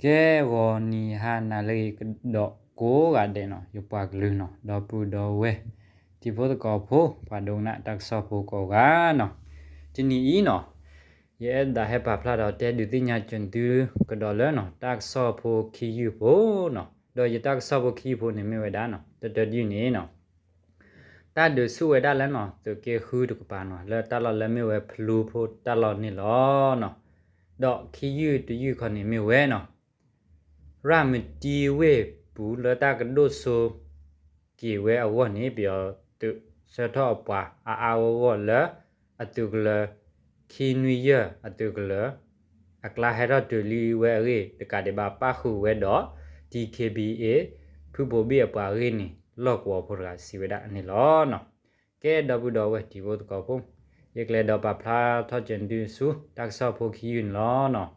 ကဲ ဂီၤနံၤဟါနၤလၢအဂ့ၤကဒီးကိးဂၤဒဲးနီၤ ယပှၤကလုာ်နီၤ ဒီပုၢ်ဒီဝဲၢ် တံၤဖိသကိးဖိ ပှၤဒိကနၣ်တၢ်ကစီၣ်ဖိကိးဂၤနီၤ, တနံၤအံၤနီၤ ယအဲၣ်ဒိးဟဲပာ်ဖျါဒီးတဲဒုးသ့ၣ်ညါကၠိသုကဒီးလၢနီၤ တၢ်ကစီၣ်ဖိခံယုၢ်ဖိနီၤ, ဒီးယတၢ်ကစီၣ်ဖိခံယုၢ်ဖိန့ၣ်မ့ၢ်ဝဲဒၣ်နီၤ တၢတၢဒ်န့ၣ်နီၤ တၢ်ဒုးဆူၣ်ဝဲဒၣ်လၢနီၤ သုးက့ဃုတကပၤနီၤ လၢတၢ်လီၢ်လၢမ့ၢ်ဝဲဖလူဖိတၢ်လီၢ်န့ၣ်လီၤနီၤ, ဒီးခံယုၢ်တယုၢ်ခီန့ၣ်မ့ၢ်ဝဲနီၤ ရၤမတံဝ့ၢ်ပူၤလၢတၢ်ကဒိၣ်စိက့ၤဝဲအဂီၢ်န့ၣ် ပယီၤသုးဆှၢထီၣ်အပှၤအါအါဂီၢ်ဂီၢ်လၢ အသုးကလၢၤ ခံနွံယဲၢ်အသုးကလၢၤ အကျါဟဲထီၣ်တုၤလံဝဲအဂ့ၢ် တကးဒံးဘၣ်ပၣ်ဃုာ်ဝဲဒီး DKBA ဖုဘိးဘံၣ်အပှၤအဂ့ၢ်န့ၣ် လီၢ်ကဝီၤဖိတဂၤစံးဝဲဒၣ်န့ၣ်လီၤနီၤ. ကဲ ဒီပုၢ်ဒီဝဲၢ်တံၤဖိသကိးဖိ, ယကလဲၤဒီးပာ်ဖျါထီၣ်ကၠိသုဆူ တၢ်ကစီၣ်ဖိခံယုၢ်န့ၣ်လီၤနီၤ.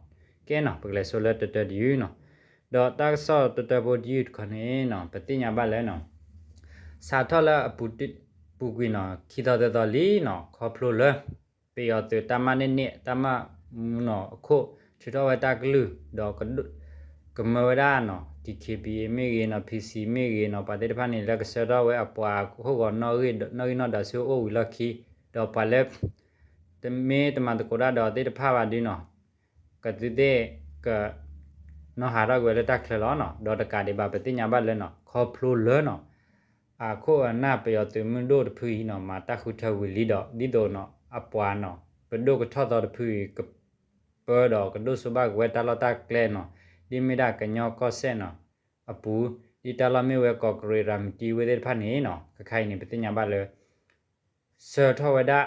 ကဲနီၤ ပကလဲၤဆိလၢတၢတၢတယုၢ်နီၤ, ဒီးတၢ်ကစီၣ်တၢတၢဖိတယုၢ်တခီန့ၣ်နီၤ ပသ့ၣ်ညါဘၣ်လၢနီၤ စးထီၣ်လၢအပူၤကွံာ်နီၤ ခံသီသၢသီလံနီၤ ခီဖျိလၢ ပယီၤသုးတၢ်မၤန့ၢ်န့ၢ် တၢ်မၤမူနီၤအခိၣ် ထုးထီၣ်ဝဲတၢ်ကလုၢ် ဒီး ကမၢဝဲဒၣ်နီၤ DKBA မ့ၢ်ဂ့ၤနီၤ PC မ့ၢ်ဂ့ၤနီၤ ပှၤသ့ၣ်တဖၣ်န့ၣ် လၢကဆှၢထီၣ်ဝဲအပှၤဟီၣ်ကဝီၤနီၣ်ဂံၢ်နီၣ်ဒွးဆူအိၣ်ဝံၤလီၢ်ခံ ဒီးပှၤလၢ တမ့ၢ်တမၤသကိးတၢ်ဒီးသ့ၣ်တဖၣ်ဘၣ်ဒုနီၤ ကသုသ့ၣ်က နီၣ်ဟးထီၣ်ကွံာ်ဝဲလၢတၢ်ချၢလီၤနီၤ. ဒီးတကးဒံးဘၣ် ပသ့ၣ်ညါဘၣ်လၢနီၤ ခီဖျိလၢနီၤ အခိၣ်အနၢ်ပယီၤသုးမုၢ်ဒိၣ်တဖုအံၤနီၤ မၤတၢ်ဃုထၢဝံၤလံဒီး ဒ်သိးနီၤ အပှၤနီၤ ပဒိၣ်ကထီၣ်သီတဖုအံၤ ကပၢဒီးကဒိၣ်စိဘၣ်က့ၤဝဲတၢ်လီၢ်တၢ်ကျဲနီၤ ဒ်မ့ၢ်ဒၣ်ကညီကီၢ်စဲၣ်နီၤ အပူၤ ဒ်တၢ်လီၢ်မ့ၢ်ဝဲကီးကရံး ရၤမတံဝ့ၢ်သ့ၣ်တဖၣ်န့ၣ်နီၤ ခဲခါအံၤန့ၣ် ပသ့ၣ်ညါဘၣ်လၢ ဆှၢထီၣ်ဝဲဒၣ်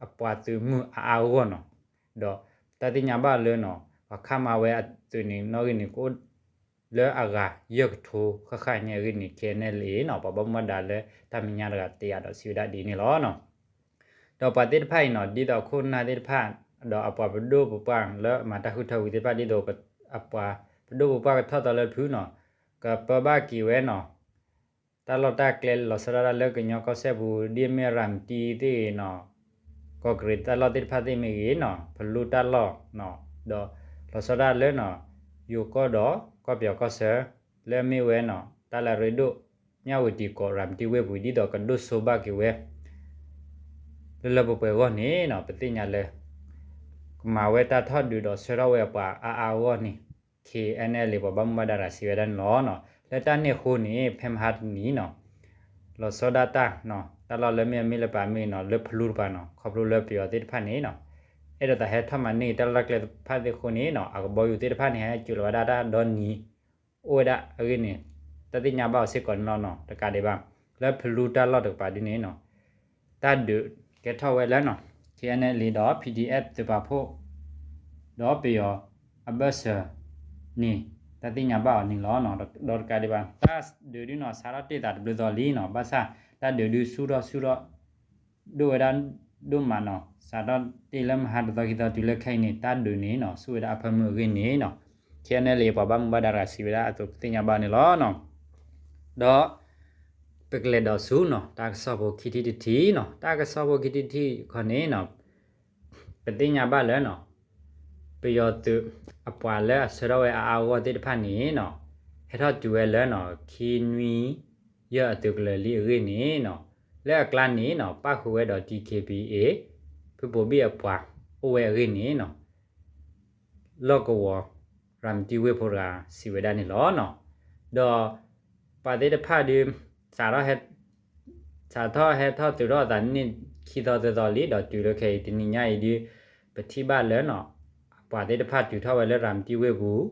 အပှၤသုးမုၢ်အါအါဂီၢ်ဂီၢ်နီၤ. ဒီးတၢ်သ့ၣ်ညါဘၣ်လၢနီၤ ပှၤခးမၤဝဲအသုးန့ၣ် နီၣ်ဂံၢ်န့ၣ် ကအိၣ်လၢအဂၤယဲၢ်ကထိဃၣ်ဃၣ်ညါအဂ့ၢ်န့ၣ် KNLA နီၤ ပှၤဘၣ်မူဘၣ်ဒါလၢတၢ်မဲာ်ညါတဂၤတယာ်ဒီးစံးဝဲဒၣ်ဒ်န့ၣ်လီၤနီၤ. ဒီးပှၤသ့ၣ်တဖၣ်အံၤနီၤ ဒ်သိးခိၣ်နၢ်သ့ၣ်တဖၣ် ဒီးအပှၤပဒိၣ်ပပှၢ်လၢမၤတၢ်ဃုထၢဝံၤသ့ၣ်တဖၣ် ဒ်သိးအပှၤပဒိၣ်ပပှၢ်ကထီၣ်သီလၢတဖုနီၤ ကပၢဘၣ်က့ၤဝဲနီၤ တၢ်လီၢ်တၢ်ကျဲ လီၤဆီဒၣ်တၢ်လၢကညီကီၢ်စဲၣ်ပူၤ ဒ်မ့ၢ်ရၤမတံသ့ၣ်ဂ့ၤနီၤ ကီးကရံးတၢ်လီၢ်သ့ၣ်တဖၣ်သ့ၣ်မ့ၢ်ဂ့ၤနီၤ ဖလူတၢ်လီၢ်နီၤ ဒီးလီၤဆီဒၣ်လၢနီၤ ယိၤကီၢ်ဒီးကီၢ်ပယီၤကီၢ်ဆၢ လၢအမ့ၢ်ဝဲနီၤ တၢ်လၢအရ့ဒိၣ် မၠၣ်ဝတံၤကီး ရၤမတံဝ့ၢ်ပူၤ ဒ်သိးကဒိၣ်စိဘၣ်က့ၤဝဲ လၢလၢပှဲၤပှဲၤအဂီၢ်န့ၣ်နီၤ ပသ့ၣ်ညါလၢ ကမၤဝဲတၢ်ထီၣ်ဒုးဒီးဆှၢထီၣ်ဝဲအပှၤအါအါအဂီၢ်န့ၣ် KNLA ပှၤဘၣ်မူဘၣ်ဒါတဂၤစံးဝဲဒၣ်န့ၣ်လီၤနီၤ. လၢတၢ်န့ၣ်အဃိန့ၣ် ဖဲမဟါတနံၤနီၤ လီၤဆီဒၣ်တၢ်နီၤ တၢ်လီၢ်လၢမ့ၢ်အမ့ၢ်လၢပာ်မ့ၢ်နီၤ လၢဖလူတပၤနီၤ ခီဖျိလၢပယီၤသ့ၣ်တဖၣ်န့ၣ်နီၤ အဲၣ်ဒိးသးဟဲထီၣ်မၤန့ၢ်တၢ်လီၢ်တၢ်ကျဲတဖၣ်သ့ၣ်အဃိန့ၣ်နီၤ အကဘီယူၤသ့ၣ်တဖၣ်န့ၣ် ဟဲစူၤလီၤဝဲဒၣ်တၢ်ဒီနံၤ အိၣ်ဝဲဒၣ်အဂ့ၢ်န့ၣ် တၢ်သ့ၣ်ညါဘၣ်အီၤစ့ၢ်ကီးန့ၣ်လီၤနီၤ. တကးဒံးဘၣ် လၢဖလူတၢ်လီၢ်တကပၤဒ်န့ၣ်နီၤ တၢ်ဒုးကဲထီၣ်ဝဲလၢနီၤ KNLA ဒီး PDF သုးပာ်ဖှိၣ် ဒီးပယီၤအဘၢၣ်စၢၤန့ၣ် တၢ်သ့ၣ်ညါဘၣ်အီၤန့ၣ်လီၤနီၤ. ဒီးတကးဒံးဘၣ် တၢ်ဒုးဒုနီၤ စးထီၣ်တ့ၢ်သးတဘျုးသီလံနီၤ ဘၣ်ဆၣ် တၢ်ဒုးဒုဆူၣ်ထီၣ်ဆူၣ်ထီၣ် ဒိၣ်ဝဲဒၣ်ဒိၣ်မးနီၤ စးထီၣ်တ့ၢ်လၢမဟါတသီခံသီတုၤလၢခဲအံၤန့ၣ် တၢ်ဒုးန့ၣ်နီၤ ဆူၣ်ဝဲဒၣ်အဖၢမုၢ်အဂ့ၢ်န့ၣ်နီၤ KNLA ပှၤဘၣ်မူဘၣ်ဒါတဂၤစံးဝဲဒၣ်အသိးပသ့ၣ်ညါဘၣ်န့ၣ်လီၤနီၤ. ဒီး ပကလဲၤဒီးဆူနီၤ တၢ်ကစီၣ်ဖိခံထံၣ်တထံၣ်နီၤ တၢ်ကစီၣ်ဖိခံထံၣ်တထံၣ်ခီန့ၣ်နီၤ ပသ့ၣ်ညါဘၣ်လၢနီၤ ပယီၤသုးအပှၤလၢအဆှၢထီၣ်ဝဲအါအါဂီၢ်ဂီၢ်သ့ၣ်တဖၣ်န့ၣ်နီၤ ဟဲထီၣ်တုၤဝဲလၢနီၤ ခံနွံယဲၢ်အသုးကလၢၤလံအဂ့ၢ်န့ၣ်နီၤ လၢအကျါန့ၣ်နီၤ ပၣ်ဃုာ်ဝဲဒီး DKBA ဖုဘိးဘံၣ်အပှၤ အိၣ်ဝဲအဂ့ၢ်န့ၣ်နီၤ လီၢ်ကဝီၤ ရၤမတံဝ့ၢ်ဖိတဂၤ စံးဝဲဒၣ်န့ၣ်လီၤနီၤ. ဒီးပှၤသ့ၣ်တဖၣ်ဒုး စးထီၣ်ဟဲ စးထီၣ်ဟဲထီၣ်တုၤထီၣ်အသးန့ၣ် ခံသီသၢသီလံ ဒီးတုၤလၢခဲအံၤ တနံၤညါအံၤဒုး ပထံၣ်ဘၣ်လၢနီၤ ပှၤသ့ၣ်တဖၣ်တုၤထီၣ်ဝဲလၢရၤမတံဝ့ၢ်ပူၤ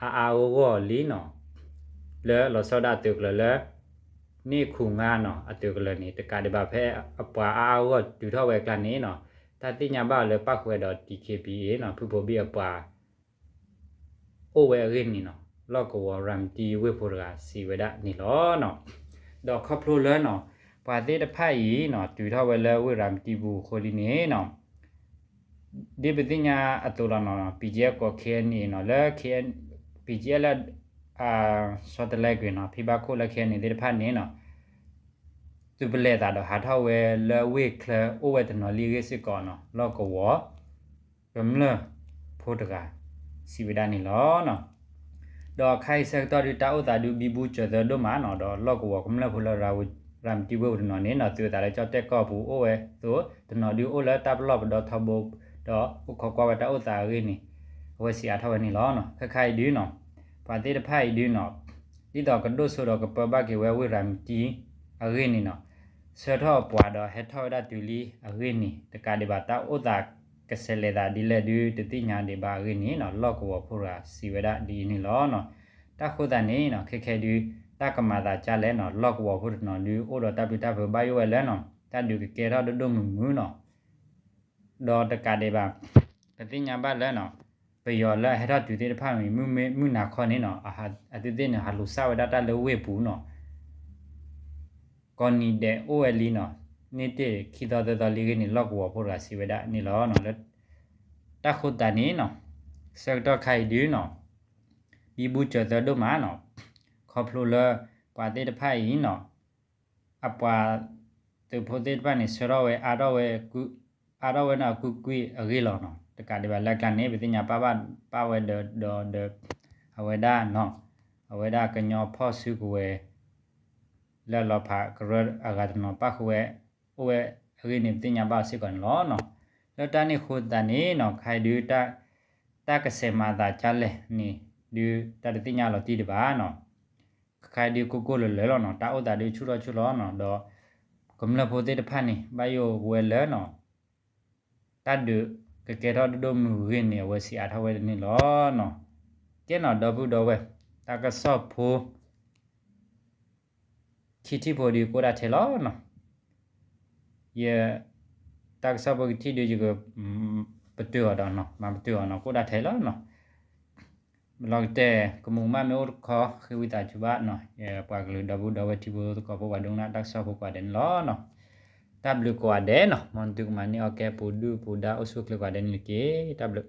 အါအါဂီၢ်ဂီၢ်လံနီၤ လၢလီၤဆီဒၣ်သုးကလၢၤလၢ န့ၢ်ခူၣ်ငါနီၤ အသုးကလၢၤန့ၣ် တကးဒံးဘၣ်ဖဲအပှၤအါအါဂီၢ်ဂီၢ်တုၤထီၣ်ဝဲအကျါန့ၣ်နီၤ တၢ်သ့ၣ်ညါဘၣ်အီၤလၢပၣ်ဃုာ်ဝဲဒီး DKBA နီၤ ဖုဘိးဘံၣ်အပှၤ အိၣ်ဝဲအဂ့ၢ်န့ၣ်နီၤ လီၢ်ကဝီၤရၤမတံဝ့ၢ်ဖိတဂၤစံးဝဲဒၣ်န့ၣ်လီၤနီၤ. ဒီးခီဖျိလၢနီၤ ပှၤသ့ၣ်တဖၣ်အံၤနီၤ တုၤထီၣ်ဝဲလၢဝ့ၢ်ရၤမတံပူၤအဃိလံန့ၣ်နီၤ ဒ်ပသ့ၣ်ညါအသိးလီၤနီၤ BGF ကီး KNA နီၤ လၢ BGF လၢ ဆီတလဲကွံာ်နီၤ ဖံဘၣ်ခိၣ်လၢ KNA သ့ၣ်တဖၣ်န့ၣ်နီၤ သုးပလဲၤသးဒီးဟးထီၣ်ဝဲလၢဝ့ၢ်ချၢအိၣ်ဝဲတနီၤလံအဂ့ၢ်စ့ၢ်ကီးနီၤ လီၢ်ကဝီၤ ကမျၢၢ်ဖိတဂၤ စံးဝဲဒၣ်န့ၣ်လီၤနီၤ. ဒီးခါအံၤဆၢကတီၢ်ဒုး တၢ်အိၣ်သးဒုးဘံဘူစၢၤသၢဒိၣ်မးနီၤ, ဒီးလီၢ်ကဝီၤကမျၢၢ်ဖိလၢရၤမတံဝ့ၢ်ပူၤတနီၤန့ၣ်နီၤ သုးအသးလၢကၠီၣ်တဲၣ်ကီၢ်ပူၤအိၣ်ဝဲအသိး တနီၤဒုးအိၣ်လၢတၢ်ပလီၢ်ပဒီထီဘိ ဒီးအိၣ်ခိးကွၢ်ဝဲတၢ်အိၣ်သးအဂ့ၢ်န့ၣ် အဝဲစံးအါထီၣ်ဝဲန့ၣ်လီၤ. ခဲခါအံၤဒုးနီၤ ပှၤသ့ၣ်တဖၣ်အံၤဒုးနီၤ ဒ်သိးကဒိၣ်စိဒီးကပၢဘၣ်က့ၤဝဲဝ့ၢ်ရၤမတံအဂ့ၢ်န့ၣ်နီၤ ဆှၢထီၣ်ပှၤဒီးဟဲထီၣ်ဝဲဒၣ်တုၤလံအဂ့ၢ်န့ၣ် တကးဒံးဘၣ် တၢ်အိၣ်သးကဆဲးလဲၤသးဒ်လဲၣ်ဒုး တသ့ၣ်ညါဒံးဘၣ်အဂ့ၢ်န့ၣ်နီၤ လီၢ်ကဝီၤဖိတဂၤစံးဝဲဒၣ်ဒ်အံၤန့ၣ်လီၤ. တၢ်ဃိသတးန့ၣ်နီၤ ခဲခဲဒုး တၢ်ကမၤသးကၢ်လဲၣ်နီၤ လီၢ်ကဝီၤဖိတနီၤဒုး အိၣ်ဒီးတၢ်ပျံၤတၢ်ဖုးဘၣ်ယိၣ်ဝဲလၢနီၤ တၢ်ဒုးကကဲထီၣ်ဒိၣ်ဒိၣ်မုၢ်မုၢ်နီၤ ဒီးတကးဒံးဘၣ် ပသ့ၣ်ညါဘၣ်လၢနီၤ ပယီၤလၢအဟဲထီၣ်တုၤသ့ၣ်တဖၣ်မ့ၢ်မုၢ်နၤခီန့ၣ်နီၤ အသုသ့ၣ်န့ၣ် ဟးလူၤစၢ်ဝဲဒၣ်တၢ်လၢဝ့ၢ်ပူၤနီၤ ကိးနံၤဒဲးအိၣ်ဝဲလံနီၤ န့ၢ်တ့ၢ်ခံသီသၢသီလံအဂ့ၢ်န့ၣ် လီၢ်ကဝီၤဖိတဂၤစံးဝဲဒၣ်န့ၣ်လီၤ. လၢတၢ်ဃိသတးန့ၣ်နီၤ ဆၢကတီၢ်ခါအံၤဒုးနီၤ ဘံဘူစၢၤသၢဒိၣ်မးနီၤ ခီဖျိလၢပှၤသ့ၣ်တဖၣ်အံၤနီၤ အပှၤသုးဖိသ့ၣ်တဖၣ်န့ၣ် ဆှၢထီၣ်ဝဲ အါထီၣ်ဝဲ အါထီၣ်ဝဲန့ၣ်အကူၣ်ကွံာ်အဂ့ၢ်လီၤနီၤ. တကးဒံးဘၣ်လၢအကျါန့ၣ် ပသ့ၣ်ညါပာ်ဘၣ်ပာ်ဝဲဒီးဒီးဒီး အဝဲဒၣ်နီၤ အဝဲဒၣ်ကညီဖီၣ်စုကဝဲၤ လၢလီၤဖးကရၢအဂၤတနီၤပၣ်ဃုာ်ဝဲ အိၣ်ဝဲအဂ့ၢ်န့ၣ် ပသ့ၣ်ညါဘၣ်စ့ၢ်ကီးန့ၣ်လီၤ. လၢတၢ်န့ၣ်အဃိသတးန့ၣ်နီၤ ခါအံၤဒုး တၢ်ကဆဲးမၤသးကၢ်လဲၣ်န့ၣ် ဒုးတၢ်တသ့ၣ်ညါလီၤတံၢ်ဒံးဘၣ်နီၤ. ခါအံၤဒုးကိၢ်ကိၢ်လၢၤလၢၤလီၤနီၤ တၢ်အိၣ်သးဒုးဆူၣ်ထီၣ်ဆူၣ်လီၤနီၤ ဒီးကမျၢၢ်ဖိသ့ၣ်တဖၣ်န့ၣ် ဘၣ်ယိၣ်ဝဲလၢနီၤ တၢ်ဒုးကကဲထီၣ်ဒိၣ်ဒိၣ်မုၢ်မုၢ်အဂ့ၢ်န့ၣ် အဝဲစံးအါထီၣ်ဝဲန့ၣ်လီၤနီၤ. ကဲနီၤ ဒီပုၢ်ဒီဝဲၢ် တၢ်ကစီၣ်ဖိ ခံထံၣ်ဖိဒုးကအိၣ်ဒၣ်ထဲလီၤနီၤ. ယ တၢ်ကစီၣ်ဖိခံထံၣ်ဒုး ယက ပတုာ်အီၤဒီးနီၤ မၤပတုာ်အီၤနီၤ ကအိၣ်ဒၣ်ထဲလီၤနီၤ. လီၤကတဲာ် ကမူးကမၣ်မ့ၢ်အိၣ်တခီ ဃ့ဝံသးစူၤဘၣ်နီၤ ယပှၤကလုာ်ဒီပုၢ်ဒီဝဲၢ်ထံဖိသကိးဖိ ပှၤဒိကနၣ်တၢ်ကစီၣ်ဖိကိးဂၤဒဲးန့ၣ်လီၤနီၤ. တၢ်ဘျုးကိးဂၤဒဲးနီၤ မ်သုကမၤန့ၢ်အီၣ်ကဲ ပူၤဒုၣ်ပူၤဒါ အိၣ်ဆူၣ်အိၣ်ချ့ကိးဂၤဒဲးန့ၣ်တက့ၢ်. တၢ်ဘျုး